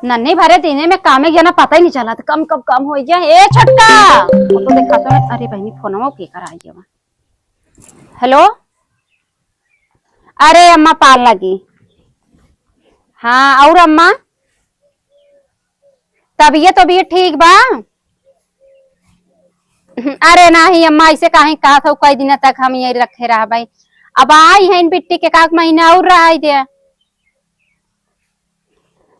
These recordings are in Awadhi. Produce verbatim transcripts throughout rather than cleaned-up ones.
नन्ही भरे दिने में कामे के जना पता ही नहीं चलत, कम कब कम होइ गया। ए छोटका, वो तो देखा तो, अरे बहिनी, फोनवा के कर आई है। हेलो, अरे अम्मा पार लगी। हाँ, और अम्मा? तबियत, तबियत ठीक बा? अरे नाही अम्मा, ऐसे काहे कहत हो, कई दिन तक हम यही रखे रहबे। अब आई हैं बिट्टी के, एक आध महीना और रह दे।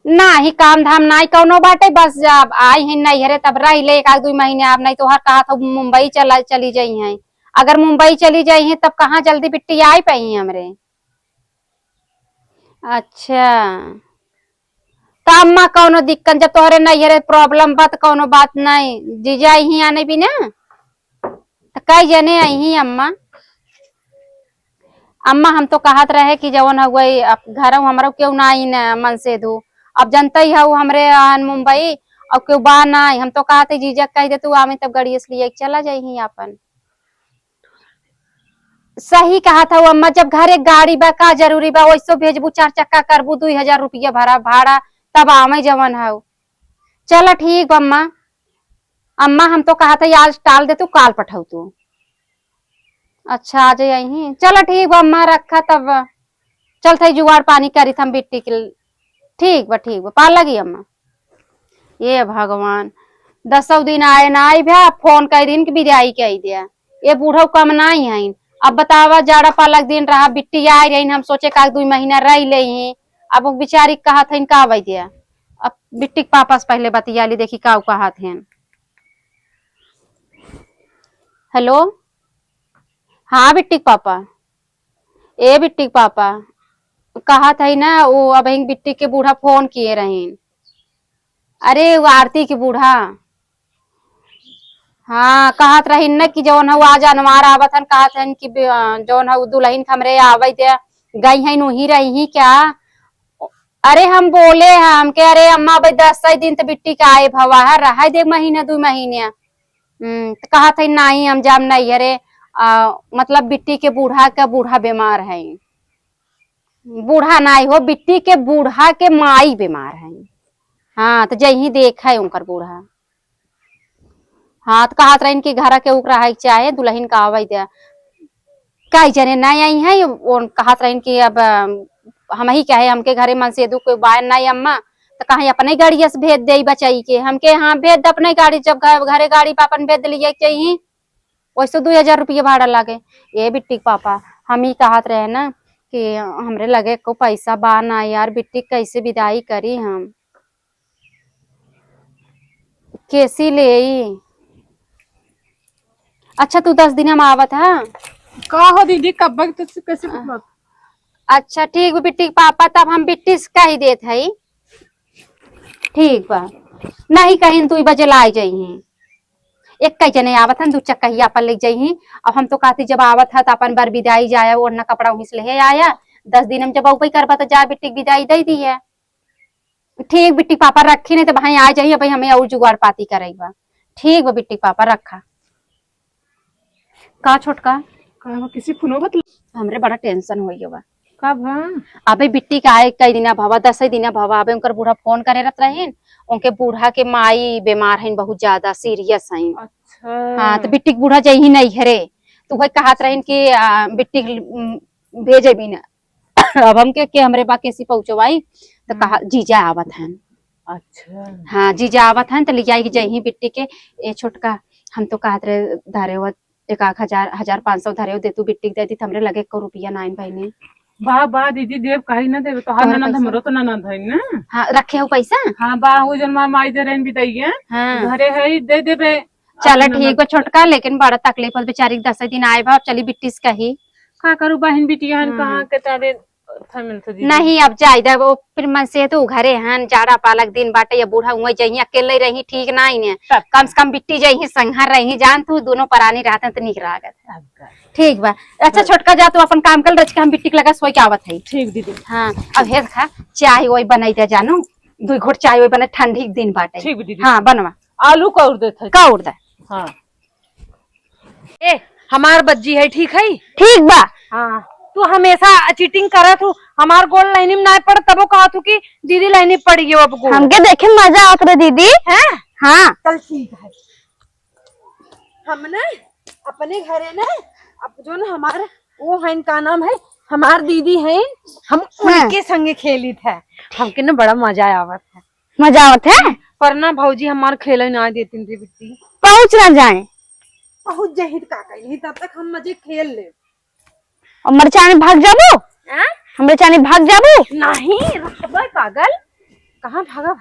नाही, काम धाम नाही कौनो बाटे, बस जब आई हैं नैहरे तब रह ले एक आध दुई महीने, अब नहीं तो हर कहत हो मुंबई चला, चली जाई हैं। अगर मुंबई चली जाई हैं तब कहाँ जल्दी बिट्टी आई पाई हमरे। अच्छा, त अम्मा कौनो दिक्कत, जब तोहरे नैहरे problem बा त कौनो बात नहीं, जीजा यहीं आने भी ना, त कई जने अइहीं अम्मा। अम्मा हम तो कहत रहे कि जवन हउए, अब घरउ हमरो केहू ना आई न मन से धू, अब जनते ही हउ हमरे आन मुंबई, अब केहू बा ना आई, हम तो कहत ही जीजा कह दे तू आवे तब गड़िया से लिए चला जाइहीं आपन। सही कहत हउ अम्मा, जब घरे गाड़ी बा, का जरूरी बा, वैसो भेजबू, चार चक्का करबू, दुई हजार रुपया भरा भाड़ा, तब आवे जवन हउ। चला ठीक बा अम्मा। अम्मा, हम तो कहत हई आज टाल दे तू, काल पठऊ तू। अच्छा, आ जाई ही। चला ठीक बा अम्मा, रखा तब। चलत हई जुगाड़ पानी करी त हम बिट्टी के ल-, ठीक बा, ठीक बा, पार लगी अम्मा। ए भगवान, दसौ दिन आए ना आई भ्या, फोन कई दिन के बिदाई कई दिया। ए बूढ़ऊ कम नाई हईन। अब बतावा, जाड़ा पाला के दिन रहा, बिट्टी आई रहीन, हम सोचे का दुई महीना रह लेही। अब उ बिचारी कहत हईन का आवे दिया। अब बिट्टी के पापा से पहले बतिया ली, देखी का उ कहत हईन। हेलो, हाँ बिट्टी के पापा। ए बिट्टी के पापा, कहत हई ना, उ अबहिन बिट्टी के बूढ़ा फोन किए रहीन। अरे, उ आरती के बूढ़ा। हाँ, कहत रहीन न कि जौन हउ आज अनवार आवत हन, कहत हन कि बे-, जौन हउ दुलहिन के हमरे आवे दे, गई हईन उही रही क्या? अरे, हम बोले हैं, हमके, "अरे अम्मा, अबे दस दिन त बिट्टी के आए भवा है, रहे दे महीना, दुई महीने।" हम्म, त कहत है, "नाई, हम जाम नहीं, अरे, आ, मतलब बिट्टी के बूढ़ा के बूढ़ा बीमार है।" बूढ़ा नाई हो, बिट्टी के बूढ़ा के माई बीमार है। हाँ, त जइहीं देखे उनकर बूढ़ा। हाँ, त कहत रहीन कि घरा के उक रहे के चाहे, दुलहिन का आवे दे। कई जने नाई आई हैं, उन कहत रहीन कि अब, अम, हमही कहे, हमके घरे मन से दू कोई बाय नाई अम्मा, त कहीं अपने गाड़िया से भेज देई बचाई के। हमके, हाँ, भेज दे अपने गाड़ी, जब घ-, घरे गाड़ी पे अपन भेज दिलिए के चाही, वैसे दुई हजार रुपया भाड़ा लागे। ए बिट्टी के पापा, हम ई कहत रहे ना कि हमरे लगे एको पैसा बा ना यार, बिट्टी के कैसे बिदाई करी हम? केसी लेई? अच्छा, तू दस दिन में आवत है? का हो दीदी, कब तक से कैसे आ, मतलब? अच्छा, ठीक बा बिट्टी के पापा, तब हम बिट्टी से कही देत हई। ठीक बा, नहीं कहीं दुई बजे ला जइहीं। एक कई जने आवत हन, दू चक्कहिया पर ले जइहीं। अब हम तो कहती जब आवत है तो अपन बर बिदाई जाया, ओढ़ना कपड़ा वहीं से ले आया। दस दिन में जब अउबे करबा तो जा बिट्टी के बिदाई दे दिया। ठीक बिट्टी पापा रखी, नहीं तो भाई आ जाइए, भाई हमें और जुगाड़ पाती करेगा। ठीक बा बिट्टी पापा रखा। का छोटका? का बा, किसी फोनो बतला? हमरे बड़ा टेंशन हो गया बा। का भा? अबे बिट्टी के आए कई दिना भवा, दस दिना भवा, अबे उनकर बूढ़ा फोन करे रहत रहीन, उनके बूढ़ा के माई बीमार हईन, बहुत ज्यादा सीरियस हईन। अच्छा। हाँ, तो बिट्टी के बूढ़ा जइही नैहरे, तो वही कहत रहीन कि, आ, बिट्टी के, उम, भेजे भी ना। अब हमके के हमरे बा कैसी पहुँचवाई, तो कहा, हम्म। जीजा आवत हन। अच्छा। हाँ, जीजा आवत हन, तो लियाई के जइही बिट्टी के। ए छोटका, हम तो कहत रहे, धरे हुआ एक आध हजार, हजार पाँच सौ धरे दे तू बिट्टी के दे दी, त हमरे लगे एको रुपया नाइन बहिनी। बा, बा दीदी, देब काहे ना देबे, तोहार तोहर ननद पैसा? हमरो तो ननद है ना। हाँ, रखे हो पैसा? हाँ, बा, वो जन माँ माई दे रहन बिदाइया। हाँ। घरे है, दे देबे। चला अपना ठीक बा छोटका, लेकिन बड़ा तकलीफ होत बेचारी के, दस दिन आए बा, अब चली बिट्टी से कही। का करू बहिन बिटिया हन, हाँ। कहाँ के तारे फैमिली से दीदी। नहीं, अब जाए दे, वो फिर मन से तो घरे हन, जाड़ा पालक दिन बाटे, या बूढ़ा हुआ जइहीं, अकेले रही, ठीक ना ही ने। तब कम से कम बिट्टी जइहीं, संघर रही, जान तू, दोनों परानी रहते हैं तो नीक लागत। अब का। ठीक बा। अच्छा, बस। छोटका जा, तू अपन काम कर, रच के हम बिट्टी के लगा सोई के आवत है। ठीक दीदी। हाँ, अब हे देखा, चाय वही बनाई दे जानू, दो घोट चाय वही बने, ठंडी के दिन बाटे। ठीक दीदी। हाँ, बनवा। आलू कौर देत है। कौर दे। हाँ। ए, हमार बज्जी है, ठीक है? ठीक बा। हाँ, तू हमेशा चीटिंग करत हो, हमार गोड़ लाइनी में ना पड़, तबो कहत हूँ कि दीदी लाइनी पड़ गयो अब गोड़। हमके देखे में मजा आवत रहे दीदी। हैं? हाँ। चल ठीक है। हमने अपने घरे ने, अब जो ना हमार वो है, का नाम है, हमार दीदी है, हम हाँ। उनके संगे खेली थे। हमके ना बड़ा मजा आवत है। मजा आवत है? पर ना भौजी हमार खेले ना देती रे बिट्टी। पहुँच ना जाए। पहुँच जाही त का कही, तब तक हम मजे खेल ले। हमरे चानी भाग जाबू? हाँ? हमरे चानी भाग जाबू? नहीं, रहबे पागल। कहाँ भागब?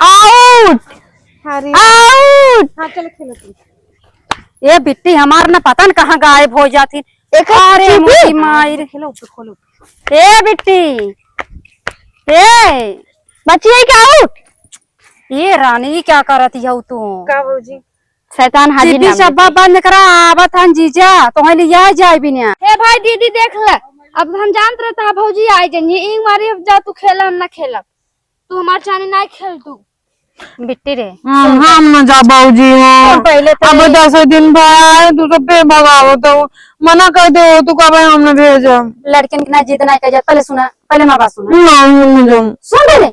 आउट! अरे। आउट! हाँ, चलो खेलो तुम। ए बिट्टी हमार ना पता न कहाँ गायब हो जाती। एक अरे चुप्पी। मोरी माई रे। खेलो, उठो, खोलो। ए बिट्टी, ए बच्ची है क्या आउट? ये रानी क्या करत हऊ तू? का भौजी? शैतान हाजिर दीदी नाम चब्बा लेके। बंद करा, आवत हन जीजा, तोहे लिया जाए बिना। हे भाई दीदी देख ले, अब हम जानत रहता है भौजी आई जनी, ई मारी अब जा तू खेला, हम ना खेलब, तू हमार चानी ना खेल तू। बिट्टी रे, हम, सुन। हम ना जा भौजी हो। सुन पहले तो अब ये दस दिन भर आए, तू सब पे भगावत हो, मना कर दे हो, तू कब हम ना भेजब। लड़किन के ना जिद ना कर जा, पहले सुना, पहले माँ बात सुना। ना, हम ना जाब। सुन पहले,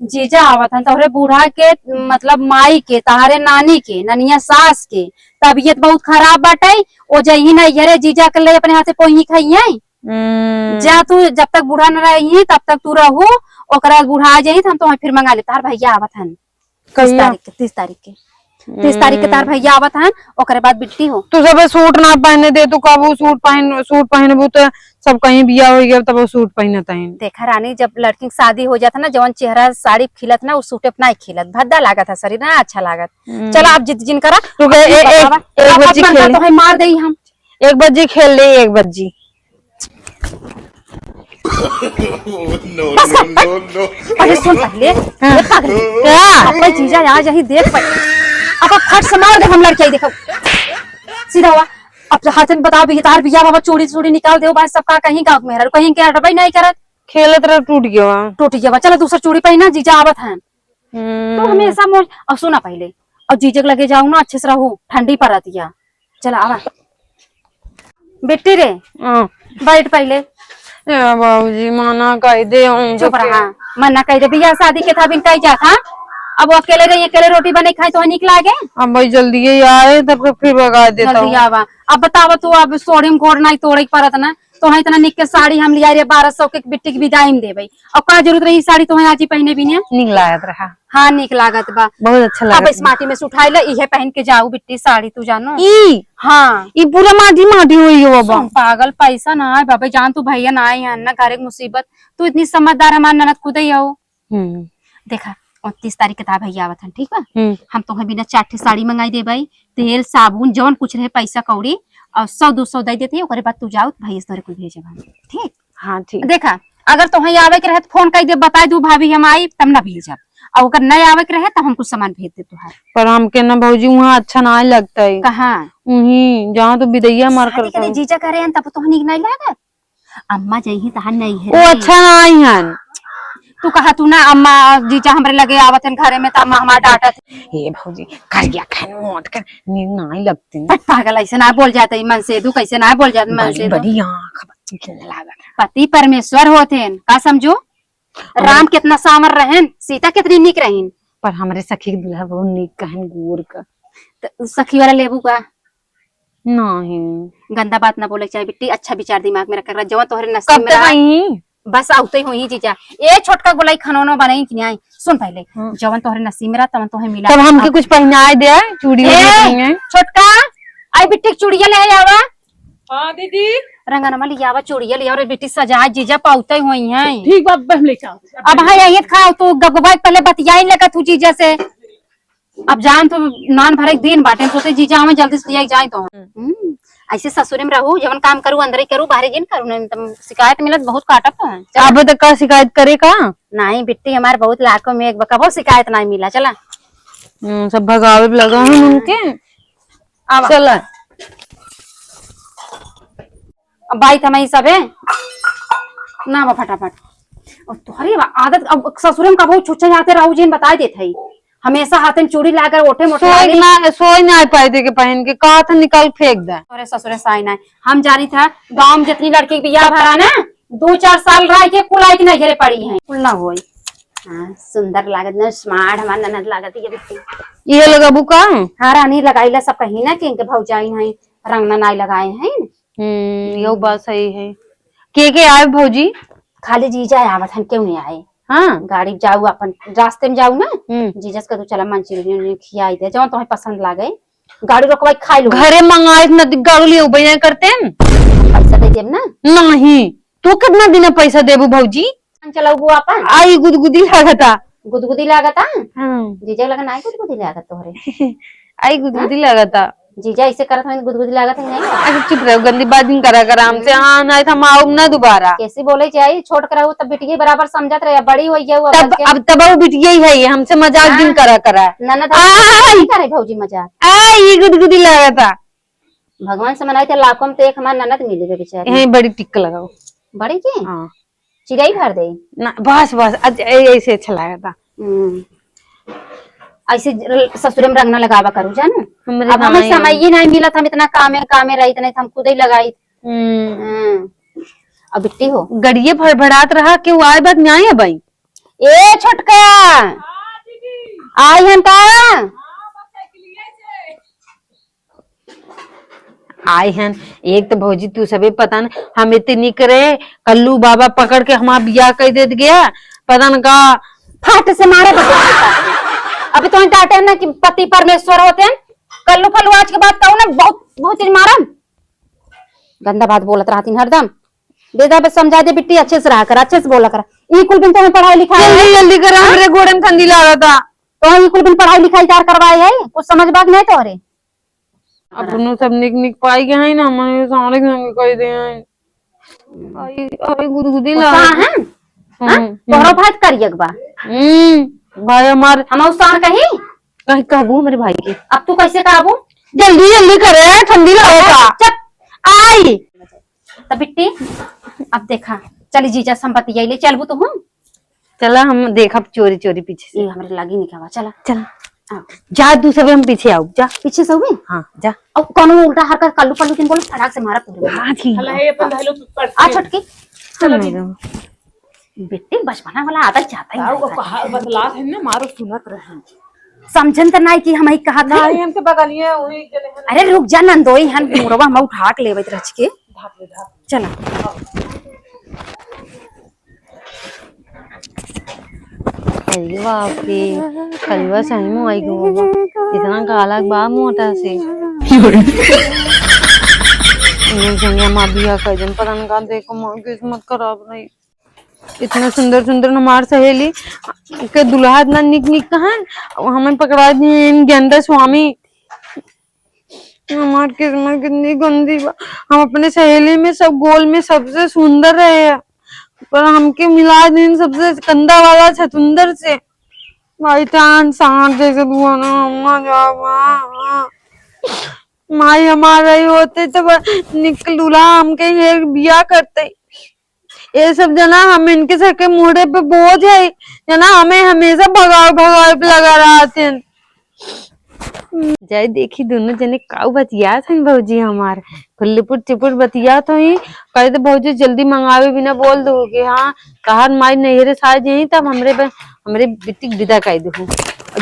जीजा आवत हन, तोहरे बूढ़ा के, मतलब माई के, तोहरे नानी के, ननिया सास के तबीयत बहुत खराब बाटे। ओ जइही नैहरे जीजा के ले अपने हाथे पोही खाइए। हम्म। जा तू, जब तक बूढ़ा न रही तब तक तू रहू, ओकरा बाद बूढ़ा आ जाई त हम तोहे फिर मंगा ले। तोहार भैया आवत हन तीस कहिया? तारीख के, तीस तारीख के, तीस तारीख के तोहार हम्म। भैया आवत हन, ओकरे बाद बिट्टी हो। तू सबे सूट ना पहने दे, तू कबू सूट पहन, सूट पहनबू त सब कहीं बिया हो गया तब सूट पहनत हन। देखा रानी, जब लड़की की शादी हो जात ना, जवन चेहरा साड़ी खिलत ना, उ सूटे पे ना खिलत, भद्दा लागत है शरीर ना, अच्छा लागत। हम्म। चला आप जिद जिन करा, तू कहे, ए-, एक, बतावा, एक आप बच्ची अपन खेल। तो है मार देई हम। एक बज्जी खेल ले, एक बज्जी। No, बस कर, no, no, no। पहले सुन, पहले। हाँ। ये पागल है। क्या? अब कोई जीजा आ जाही, देख पहले। अब, अब फट से मार दे हम लड़के, देखो। सीधा हुआ। अब हाथ में बताओ, भी तार बिया बाबा चूड़ी चूड़ी निकाल दे, भाई सबका कहीं गाँव में रहल, कहीं के हटबे नहीं करत। खेलत रह, टूट गया। टूट गया बा। चलो दूसरा चूड़ी पहना, जीजा आवत हैं। हम्म। तो हमेशा मोर, और सुना पहले, और जीजे के लगे जाऊ ना, अच्छे से रहू, ठंडी पड़त या। चला आवा। बेटी रे, हाँ। बैठ पहले। ए बाबूजी, मना कह दे हम चुप तो रहा। के। मना कह दे, बियाह शादी के था बिन कह जात, हाँ? अब वो अकेले रही, अकेले रोटी बने खाए तो निक लागे? अब भाई जल्दी ही आए, तब तो फिर भगा देता जल्दी हूँ। आवा। अब बतावा तू, अब सोड़े में गोड़ नहीं तोड़े के परत ना, तो है इतना निक के साड़ी हम लिया रे, बारह सौ के बिट्टी के विदाई में देबे। अब का जरूरत रही साड़ी तो है आज ही पहने बिना? निक लागत रहा। हाँ, निक लागत बा। बहुत अच्छा अब लागत इस बा। माटी में से उठाई ले, इहे पहन के जाऊ बिट्टी साड़ी, तू जानो। ई? हाँ। ई पूरा माटी माटी होई हो बाबा। सुन पागल, पैसा ना आए बाबा, जान तू भैया ना आए हैं ना, घरे के मुसीबत। तू इतनी समझदार हमार ननद खुद ही हो। हम्म। देखा, उनतीस तारीख के ता भैया आवत हन, ठीक बा? हम्म। हम तोहे बिना चार ठे साड़ी मंगाई देबे, तेल, साबुन, जौन कुछ रहे पैसा कौड़ी, और सौ दो सौ दे देते, ओकरे बाद तू जाओ, भैया से तोरे कुल भेजब हम, ठीक? हाँ, ठीक। देखा, अगर तोहे आवे के रहे तो फोन कर दे, बताई दू भाभी हम आई, तब ना भेजब। और अगर नहीं आवे के रहे तो हम कुछ सामान भेज दे तुहार। पर हमके ना भौजी वहाँ अच्छा ना लगता है। कहाँ? वहीं जहाँ तो बिदैया मार शादी करता के लिए है। जीजा करे हैं तब तोहे नीक नहीं लागत? अम्मा जइही तहार नैहरे। ओ अच्छा ना आई हन। तू कहा तू ना अम्मा जीजा हमरे लगे आवत हन घरे में त अम्मा हमार डांटत। ए भौजी, करिया खान मौत कर नींद ना आई लगती। बट पागल, ऐसे ना बोल जाते मन से, तू कैसे ना बोल जाते मन बड़ी, से तू। बड़ी आँख बच्ची के लागत है। पति परमेश्वर होत हैं, का समझू? हमरे राम कितना सावर रहन, सीता कितनी नीक रहीन। पर हमरे सखी के दुल्हा बहुत नीक कहन गोर का। त सखी वाला लेबू का? नहीं। गंदा बात ना बोले के चाही बिट्टी, अच्छा विचार दिमाग में रख कर, जवन तोहरे नसीब में तब तक रहा। आई। बस आउते हुई जीजा। ए छोटका गोलाई खानोनो बनाई कि नहीं आई? सुन पहले, हाँ। जवन तोहरे नसीब में रहा, तवन तोहे मिला। तब हमके अब कुछ पहनाए दे, चूड़ी ए, वूड़ी पहनाए। छोटका, आई बिट्टी के चूड़िया ले आवा। हाँ दीदी। रंगनमा ले आवा, चूड़िया ले आवा रे बिट्टी, सजाए जीजा पाउते हुई हैं। ठीक बा, अब हम लेके आओ। अब हाँ, यही खाओ, तू गबगबाई पहले बतियाई लगा तू जीजा से। अब जान तो नान भरे के दिन बाटे, सोचे जीजा हमें जल्दी से लिया जाए तो। हम्म, ऐसे ससुरे में रहू, जवन काम करू अंदर ही करू, बाहरे जिन करू, नहीं तो शिकायत मिलत बहुत काटत तो है। चला। अब तक का शिकायत करे का? नहीं बिट्टी, हमारे बहुत लाखों में एक बा, कबो शिकायत नहीं मिला। चला। हम्म, सब भगावे पे लगा है उनके। आवा। चला। अब बाई थमाई सबे। ना बा फटाफट। और तोहरी बा आदत, अब ससुरे में कबो छुच्छे जाते रहू जिन बताए देत है। हमेशा हाथ में चूड़ी लाकर ओठे मोठे सोई लागे। ना, सोई ना पाई दे के पहन के, कहा था निकाल फेंक दे। अरे ससुरे साई ना, हम जानी था गाँव में जितनी लड़की के बियाह भरा ना, दो चार साल रह के कुल आई के नहीं घरे पड़ी हैं, कुल ना होई। हाँ, सुंदर लागत ना, smart हमार ननद लागत ये बिट्टी। ये लगाबू का? हाँ रानी, लगाईला सब कहीं ना कि इनके भौजाई नहीं, रंगना नाई लगाए हैं। हम्म, यो बात सही है। के के आए भौजी? खाली जीजा आवत हन, केहू नहीं आए। हाँ। गाड़ी जाऊ अपन रास्ते में जाऊ ना, हम्म। जीजा से कह दू चला मंचूरियन उंचूरियन खियाई दे, जौन तुम्हें पसंद लागे। गाड़ी रोकवाई खाई लो। घरे मंगाए न गाड़ू लियो भैया करते हैं। पैसा दे देब ना। नहीं, तू कितना दिन पैसा देबू भौजी? हम चलाऊ वो अपन। आई गुदगुदी लागता। गुदगुदी लागता? हाँ। जीजा लगा ना आई गुदगुदी लागत तोहरे। आई गुदगुदी लागता। जीजा ऐसे करत हन, गुदगुदी लागत है नहीं। अच्छा चुप रहो, गंदी बात जिन करा करा हमसे। हम्म। हाँ, नहीं तो हम आऊब ना दोबारा। कैसी बोले जाई, छोट करहु तब बिटिया बराबर समझत रहे, अब बड़ी हो गया वो तब, अब तब वो बिटिया ही है, ये हमसे मजाक जिन हाँ। करा करा। ननद आई। नहीं करे भौजी मजाक। आई गुदगुदी लागता। भगवान से मनाई थे लाखों में तो एक हमार ननद मिली बे बेचारी। यही बड़ी टिक लगाओ। बड़ी के? हाँ। चिरई भर दे। ना, बस, बस, अज-, ए-, ऐसे अच्छा लागता। हम्म। ऐसे ज-, ससुरे में रंगना लगावा करू, जानू? हमरे अब हमें भाई समय ही नहीं मिलत, हम इतना कामे, कामे रही, इतने हम खुद ही लगाई। हम्म। हम्म। अब बिट्टी हो। गड़िए भड़भड़ात रहा कि वो आए बाद न्याय है भाई। ए छोटका, आई हन का? आए हन। एक तो भौजी तू सबे पता न, हम इतनी करे कल्लू बाबा पकड़ के हमार बियाह कर देत गया, पता न का। फट से मारे बता। अभी तो डांटे ना कि पति परमेश्वर होते हैं, कल्लू फल्लू आज के बाद कहू ना बहुत, बहुत चीज मारम। गंदा बात बोलत रहती हरदम। बेटा बस समझा दे बिट्टी, अच्छे से रहा कर, अच्छे से बोला कर। ई कुल बिन तुम्हें पढ़ाई लिखाई जल्दी, है? जल्दी करा, हाँ? हमरे गोड़े में ठंडी लागता। तो ई कुल बिन पढ़ाई लिखाई कार करवाए है, कुछ समझ बात नहीं तोहरे। अपनो सब निक निक पाई के है ना, हमने सारे संग कह दे हैं। आई, आई गुदगुदी ला। कहाँ है? हम्म, हाँ? हम्म। तोहरो भाई करियक बा। हम्म, भाई हमार हम उसार कही? कहीं कहबू हमरे भाई के। अब तू कैसे कहबू? जल्दी, जल्दी करे, ठंडी लागता। चुप, आई। त बिट्टी, अब देखा, चली जीजा से हम बतियाई ले, चलबू तू हम? चला, हम देखब चोरी चोरी पीछे से। ए, हमरे लागी नहीं कहवा, चला। चला। आ। जा, तू सबे हम पीछे आऊ, जा। पीछे से हुए? हाँ, जा। अब कौनो उल्टा हरकत कल्लू पल्लू दिन बोलो, फटाक से मारा तोरे। हाँ, ठीक हला, बा। ए, अपन धैलो, आ, छोटकी। चलो, हम दीदी। लोग। बेटी, बचपना वाला आदत जाता ही ताऊ नहीं को था। कहा बतलात है ना, मारो सुनत रहे। समझन त नाई कि हम ही कहा थे। नहीं, हम तो बगलिए वही जने हैं। अरे रुक जा नंदोई, हन मुड़वा हम उठा के लेवत रच के। ढाप ले, ढाप ले। चला। अरे बाप रे, कलवा सही में आई गो बाबा। इतना काला बा मोटा से। ये जंगिया मार दिया कर जन पता न का देखो मोर किस्मत खराब रही। इतना सुंदर सुंदर हमार सहेली के दुल्हा इतना निक निक कहाँ है? अब हमें पकड़ा दिए इन गेंदा स्वामी। हमार किस्मत कितनी गंदी बा। हम अपने सहेली में सब गोल में सबसे सुंदर रहे हैं, पर हमके मिला दिन सबसे गंदा वाला छतुंदर से। भाई टान सांड जैसे दुआना अम्मा जावा। माई हमार रही होते तो बस निकल दूल्हा हमके ये बिया करते। ये सब जना हम इनके सबके मुहरे पे बोझ है, जना हमें हमेशा भगाव भगाव पे लगा रहत हैं। जाए देखी दोनों जने काऊ बतियात हैं भौजी हमार, खुल्लुपुट चुपुट बतियात होई। कह दे भौजी जल्दी मंगावे बिना बोल दो कि हाँ तहार माई नैहरे से आ जाई तब हमरे बे-, हमरे बिटिक विदा कर दो।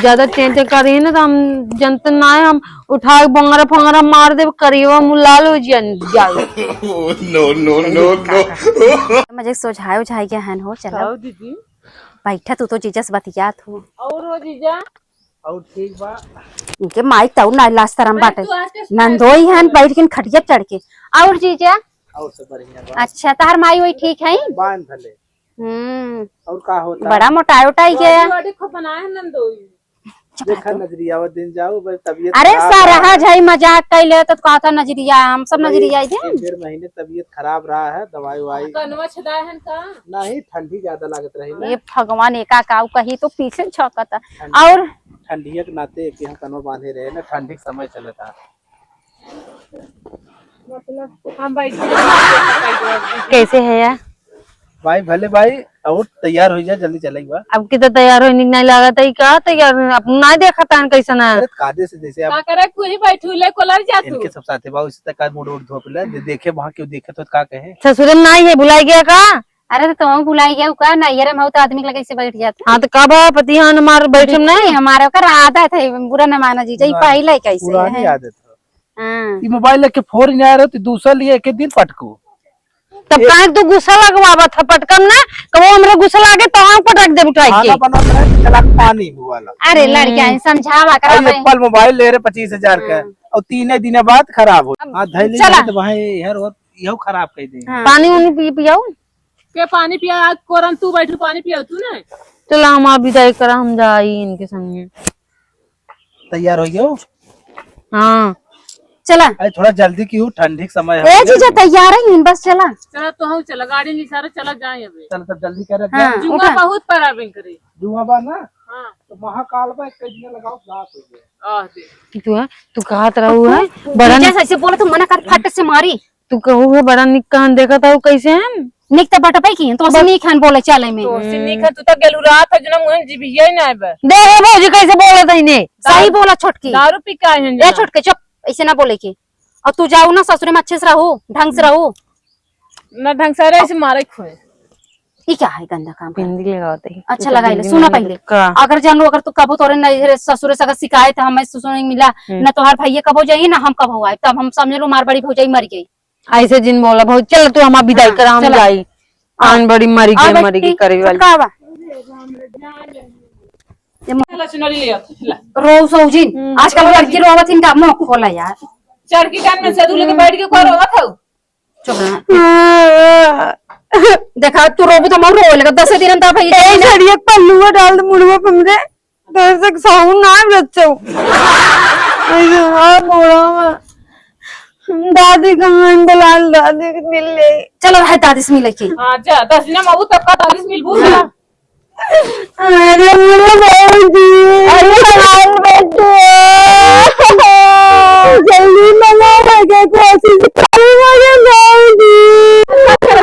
ज्यादा चेंच करी ना तो हम जनते ना है, हम उठा के बंगरा फंगरा मार देब, करियवा मुँह लाल हो जिया जाओ। No, no, no, no। मजे सोझाए उझाए के हन हो, चलो। आओ दीदी। बैठा तू तो जीजा से बतियात हो। और हो जीजा? और ठीक बा। इनके माई तऊ ना लाज शरम अरे बाटे। तू आज के नंदोई हन बैठ के खटिया चढ़ के। और जीजा? और सब बढ़िया बा। अच्छा, तार माई वही ठीक है? बांध ले। हम्म। और का होता? बड़ा मोटाई उटाई गया। बॉडी वॉडी खूब बनाए हैं नंदोई। चुप रह देखा तू। नजरिया वो दिन जाओ, बस तबीयत अरे खराब सारा रहा है। है मजाक कैले तो कहता नजरिया, हम सब नजरिया दे। एक डेढ़ महीने तबीयत खराब रहा है, दवाई वाई। कनवा छेदा है का? नहीं, ठंडी ज्यादा लागत रही ना। ये भगवान एका काऊ कही तो पीछे छकता। ठंडी, और ठंडिया के नाते कि हम कनवा बांधे रहे ना, ठंडी के समय चलता। मतलब हम बैठ कैसे है यार? भाई भले भाई, और तैयार होइ जा, जल्दी चले एक बार। अब की तो तैयार होइनी नहीं लागत है, का तैयार होइनी? अब ना देखत हन कैसन है। अरे कादे से जैसे आप का करे, कुही बैठू ले कोलर जा तू। इनके सब साथे बा, उसी तक का मूड वूड धोप ले, दे-, देखे वहाँ क्यों देखे तो का कहे? ससुरे में नहीं है, भुलाई गया का? अरे तो तुम भुलाई गया का? नहीं, अरे मैं तो आदमी के लगे से बैठ जाता। हाँ तो का बा, पति हाँ मार बैठे में नहीं। हमारे ओकर आदत है, बुरा न माना जीजा, ई ना, पहले कैसे पुरानी है? आदत है। हाँ। ई मोबाइल लेके फोन ही नहीं आ रहा, तो दूसरा लिए एक दिन पटको। तब काहे तू गुस्सा लगवावत ह? पटकम ना, कबो हमरे गुस्सा लागे तो हम पटक देब उठाई खाना के। बनात रहे, चला पानी वाला। अरे हम्म। लड़किया, समझावा करा अरे भाई। एप्पल मोबाइल ले रहे पच्चीस हजार का, हाँ। और तीन दिने बाद खराब हो। अब हाँ, धैले चला। तो वहाँ यार और यहू खराब कर दे। हाँ। पानी उनी पी पियाऊ। के पानी पिया, आज कोरन तू बैठू, पानी पियाऊ तू ने। चला हम आप विदाई करा, हम जाई इनके संगे। तैयार हो गयो? हाँ। चला। अरे थोड़ा जल्दी की हो, ठंडी के समय ए है। जीजा, तैयार है, बस चला। चला तो हम चला, गाड़ी निसारे चला जाए अबे। चल तब जल्दी करे, हाँ, जा। जुआ उठा। बहुत पराबिन करे। जुआ बा ना? हाँ। तो महाकाल बा, एक दिन लगाओ, रात हो गया। आह, दे। तू है, तू कहत रहू है, तू बड़ा जैसे ऐसे बोले तो मना कर, फट से मारी। तू कहू है बड़ा निक कान देखत हऊ, कैसे हम? निक त बटपै की, तो से बस। निक हन बोले चाले में। तो से निक हन, तू त गेलू रात है, जना मुहन जीबिये ना आइबे। दे रे भौजी, कैसे बोलत है ने? सही दारू, बोला छोटकी। दारू पी के आए हैं ए जना। छोटके, चुप, ऐसे ना बोले के। और तू जाऊ ना ससुरे में अच्छे से रहू, ढंग से रहू। ना ढंग से रहे, ऐसे मारे खोए। ई क्या है गंदा काम कर? बिंदी लगावत है। अच्छा तू तो लगाई ले, बिंदी सुना नहीं पहले। लगा-, का? अगर जान लो, अगर तू कबो तोरे नहीं रे ससुरे से अगर शिकायत है, हमें ससुर नहीं मिला, हम्म। ना तोहार भैया कबो जाइए, ना हम कबो आए, तब हम समझ लो मार बड़ी भौजाई मर गई। ऐसे जिन बोला, बहुत चल तू हमार विदाई हाँ, करा, हम चला। जाई। हाँ। आन बड़ी मरी और गई, मरी गई बेटी, करे वाली। छोटका बा। ये म- चला चुनरी ले आओ, ला। रो सौजिन, हम्म। आजकल लड़की रोवत इनका मुंह खोला यार। चढ़ के कान में से दूल्हे के बैठ के को रोवत हो? चुप रह। देखा, तू रोबू तो हम रोवे लगा। दस दिन अंदर भाई ए, साड़िया पल्लुआ डाल दे मुड़वा पे हमरे। दर्शक साहू ना रचो। अरे, हाँ, मोड़ा हुआ। दादी कहाँ है? बुला ले, दादी के मिल ले। चलो, है दादी से मिले के। हाँ, जा, दस दिन में आऊ तब का दादी से मिलबू ना। अरे, मेरे बाबूजी। अरे, लाल बेटे। जल्दी मना लगे, कोशिश करो, मेरे बाबूजी। अरे, बाबूजी।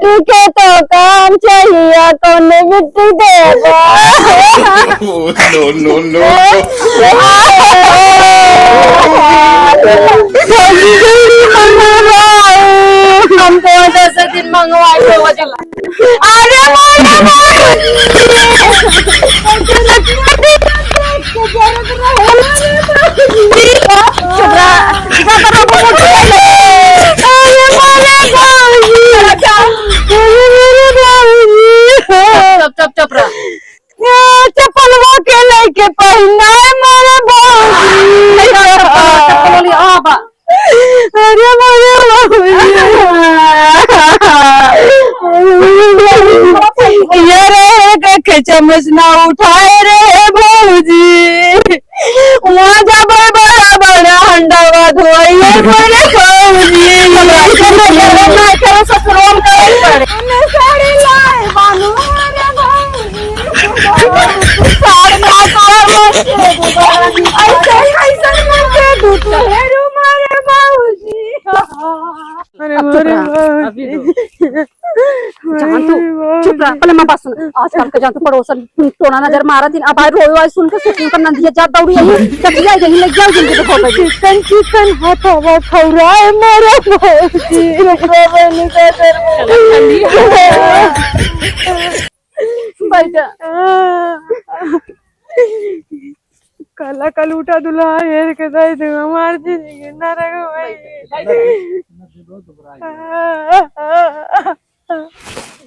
के तो काम चाहिए, कौन बिट्टी देबा? No, no, no। हमको दस दिन मंगवा के वो चला। अरे मारे बाबूजी। चुप रहा। अरे मारे बाबूजी। अरे मेरे बाबूजी। चुप, चुप, चुप रहा। ए, चप्पलवा के लेके पहिना है मोरे बाबूजी। चप्पल वाली, आ बा। अरे मोरे बाबूजी। ये रे एक के चम्मच ना उठाए रे भौजी। वहाँ जाबे बड़ा बड़ा हंडवा धोइए मोरे भौजी। तेरे ससुरों में करे पड़े। हमने साड़ी लाए बानू रे भौजी। साड़ी लाए बानू रे भौजी। ऐसे ही, ऐसे ही मत दे दू तू हेरू मारे भौजी। अरे अब चुप मारे रहा, भौजी। अभी दो। जान तू, चुप रह, पहले मैं बात सुन। आजकल के जान तू पड़ोसन टोना नजर मारत हिन, अब आए रोए आए सुन के सुन कर नंदिया जात दौड़ी आई, चटिया यही लग जाओ जिंदगी को भाई। चिकन चिकन हथवा खौराए मोरे भौजी। चुप रह, बहनी का कर। बैठा। काला कलूटा दुल्हा हेर के दे दे, हमार जिंदगी नरक होई।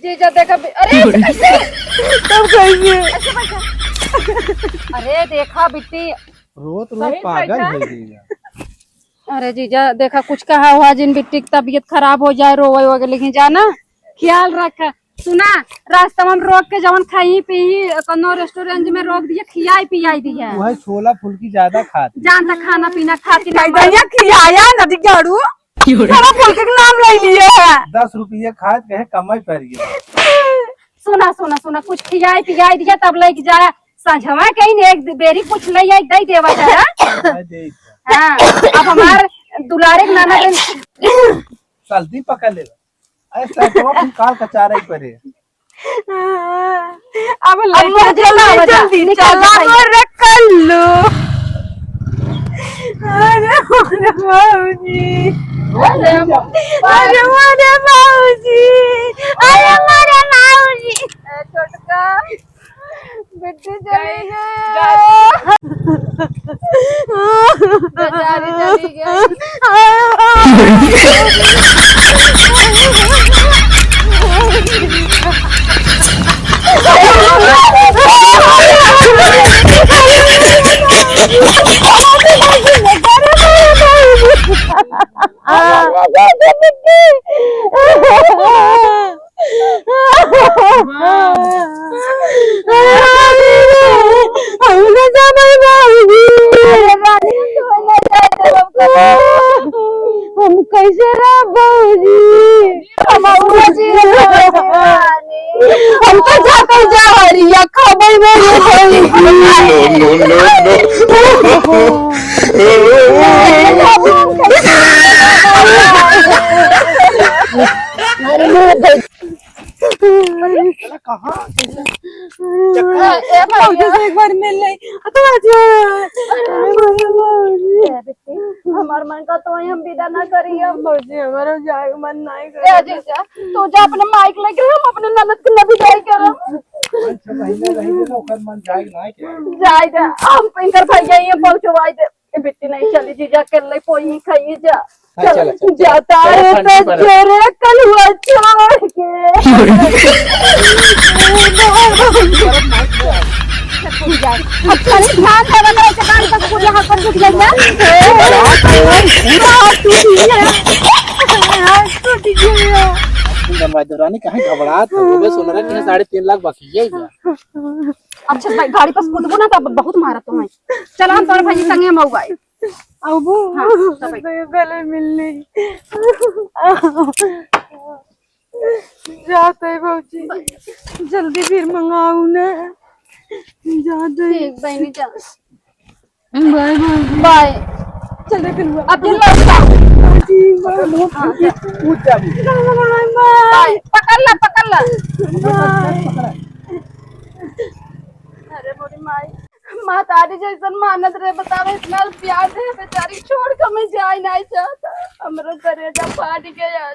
जीजा देखा बि-, अरे ऐसे कैसे? तब कैसे? ऐसे बैठा। अरे देखा बिट्टी। रोत रोत सही पागल बैठा। हो गई है। अरे जीजा देखा कुछ कहा हुआ जिन बिट्टी की तबीयत खराब हो जाए, रोवे वोवे, लेकिन जाना ख्याल रखा। सुना, रास्ता में रोक के जवन खाई पी, कोनो रेस्टोरेंट में रोक दिए, खियाई पियाई दिए। वही छोला फुल्की ज्यादा खाती। जान त खाना पीना खाती ना। भैया खियाया ना दिगाड़ू। सारा फुल्की के नाम ले लिए है। दस रुपये खाए कहे कमाई पर गया। सुना, सुना, सुना, कुछ खियाई पियाई दिया तब लेके जाए। संझवा कहीं ने एक बेरी कुछ ले आई, दे देवा जरा। मैं दे देता। हाँ, अब हमार दुलारे के नाना दिन। जल्दी पकड़ ले। अरे सर, तो अपन काल कचारा ही परे। अब अब लेके मुझे जल्दी, ना बता, जल्दी निकाल चला दे भाई। मोरे कल्लू। अरे मोरे बाबूजी। अरे मोरे बाबूजी। अरे मोरे बाबूजी। ए, छोटका। बिट्टी चली गई। बेचारी चली गई। हम कैसे रह बाबूजी? हम हम तो जाकर जा रही है, खबर में ये कोई। No, no, no, no। अरे, कहाँ? ए, ए, भैया। बाबूजी से एक बार मिल ले। तो आज ए, बिट्टी, हमार मन का तो हम विदा ना करी अब। बाबूजी, हमारा जाए मन नहीं ए, करे। जीजा, तू जा अपने माइक लेके, हम अपने ननद के ना विदाई करब। पाँच छह महीना रही ना, ओकर मन जाए ना के। जाए दे, हम इनकर भैया ही पहुँचवाई दे। ए, बिट्टी नहीं चली, जीजा अकेले पोई खाइए जा। हाँ, चल, चला, चला, जाता चला, है ठंडी तो बरफ। जोरे कलुआ छोड़ के। अब चली ध्यान से बता, ऐसे गाड़ी का स्कूल यहाँ पर टूट गई ना। हाथ टूट गया। हाथ टूट गया। दरवाजा रानी कहाँ घबरात हो? बे सुन रहा कि साढ़े तीन लाख बाकी है क्या? अच्छा भाई, गाड़ी पर कूदबो ना तो बहुत मारत हो। चला हम तोर भाई संगे मऊ आई। अबू, हाँ, तब आई। तो गले मिल ली। जाते भौजी, जल्दी फिर मंगाऊ ना। जाते। ठीक बहनी जा। Bye bye. बाय। चल रे कलुआ। अब दिन लौट आओ। भौजी, बाय। हाँ, जा। कूद जा अभी। Bye bye. बाय। पकड़ ला, पकड़ ला। बाय। अरे मोरी माई, महतारी जैसन मानत रहे, बतावे इतना प्यार दे बेचारी, छोड़ के मैं जाए नहीं चाहता। हमरो करेजा फाट गया।